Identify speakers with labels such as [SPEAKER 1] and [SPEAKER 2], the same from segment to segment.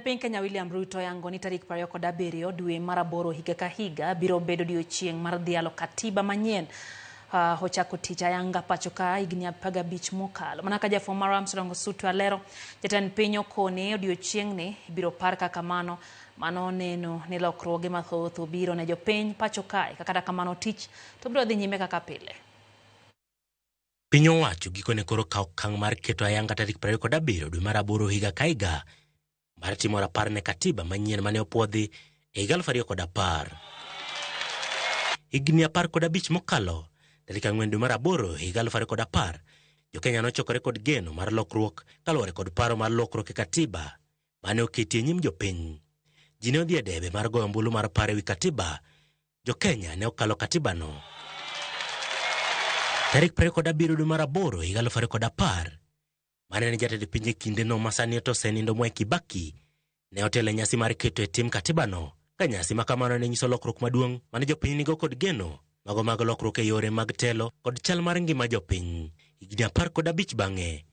[SPEAKER 1] Jatend piny Kenya William Ruto yango ni tarik 27 dwe mar aboro higa ka higa biro bedo odiochieng' mar dhialo katiba manyien. Ochako tich ayanga pacho ka higni 15 mokalo. Mana ka jafwambo marwa Armstrong Osutwa lero, jatend piny okone odiochieng'ni ibiro par kaka mano mano neno ni lokruoge mathoth obiro ne jopiny pacho kae. Kata kamano tich to biro dhi nyime kaka pile.
[SPEAKER 2] Piny owacho gikone koro kawo okang' mar keto ayanga tarik 27 dwe mar aboro higa ka higa mar timo rapar ne katiba manyien mane opuodhi e higa 2010. Higni 15 mokalo, tarik 4 dwe mar aboro higa 2010, Jo-Kenya nochokore kod geno mar lokruok kaluwore kod paro mar lokruok e katiba mane oketi e nyim jopiny. Ji ne odhi e debe mar goyo ombulu mar paro e wi katiba. Jo-Kenya ne okalo katibano. Tarik 27 dwe mar aboro higa 2010, mane en jatend piny e kindeno ma sani to osenindo Mwai Kibaki, ne otelo e nyasi mar keto e tim katibano, ka nyasi ma kamano ne nyiso lokruok maduong' mane jopiny nigo kod geno mago mag lokruok e yore mag telo kod chal mar ngima jopiny. Higni 15 bang'e,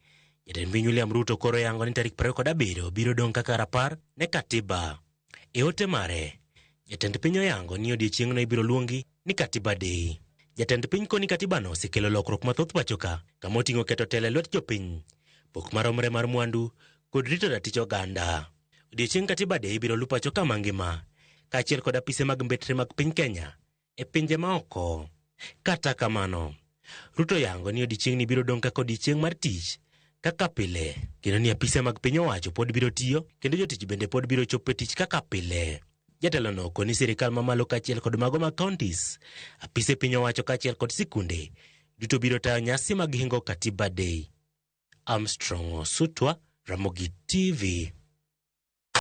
[SPEAKER 2] jatend piny William Ruto koro yango ni tarik 27 biro dong' kaka rapar ne katiba. E ote mare, jatend piny oyango ni odiechieng'no ibiro luongi ni Katiba Day. Jatend piny koni katibano osekelo lokruok mathoth pacho ka, kama oting'o keto telo e lwet jopiny, pok maromre mar mwandu kod rito ratich oganda. Odiechieng' Katiba Day ibiro lu pacho ka mangima, kaachiel kod apise mag mbetre mag piny Kenya e pinje maoko. Kata kamano, Ruto yango ni odiechieng'ni biro dong' kaka odiechieng' mar tich kaka pile, kendo ni apise mag piny owacho pod biro tiyo kendo jotich bende pod biro chopo e tich kaka pile. Jatelono okoni sirikal mamalo kaachiel kod mago mag counties, apise piny owacho kaachiel kod sikunde duto biro tayo nyasi mag hingo Katiba Day. Armstrong Osutwa, Ramogi TV.